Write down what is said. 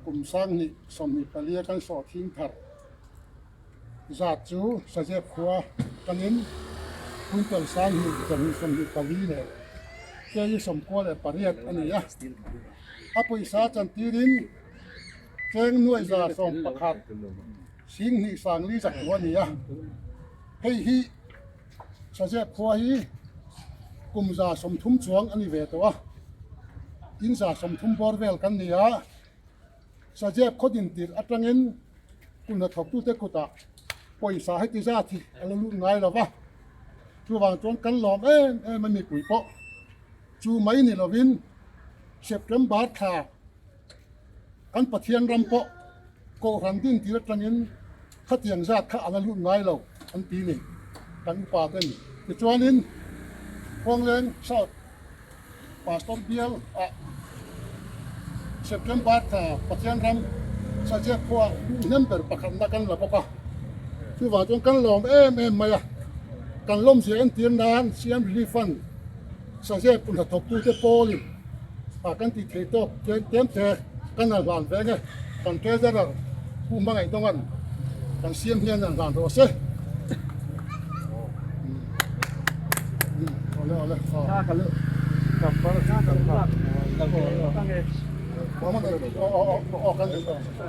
Kum 2024 a kan sawhthing thar zat chu Sazep khua kanin quintal 2124 leh kg 98 a ni a. A pawisa chantirin cheng nuai 111 2 sangli zakua a ni a. Hei hi Sazep khua hi kum 130 chuang a ni ve tawh a, in 130 bawr vel kan ni a. Sazep khaw din tirh atangin kum hnathawktute kutah pawisa heti zat hi a la lut ngai lo va, chuvang chuan kan lawm em em a mipui pawh chu mai ni lovin September thla kan Pathian ram pawh Kohhran din tir atangin khatiang zat kha a la lut ngai lo an ti ni kan upa te ni. Tichuanin Khuangleng South Pastor bial ah September thla Pathian ram Saziak khua luh hnem ber pakhatna kan la bawk a, chuvang chuan kan lawm em em mai a, kan lawmzia entir nan CM Relief Fund Saziak pun hnathawktute pawlin ah kan tih theih tawk tlem te kan han hlan ve nge, kan Treasurer Pu Hmangaihdawnga'n kan CM hian han hlan rawh se.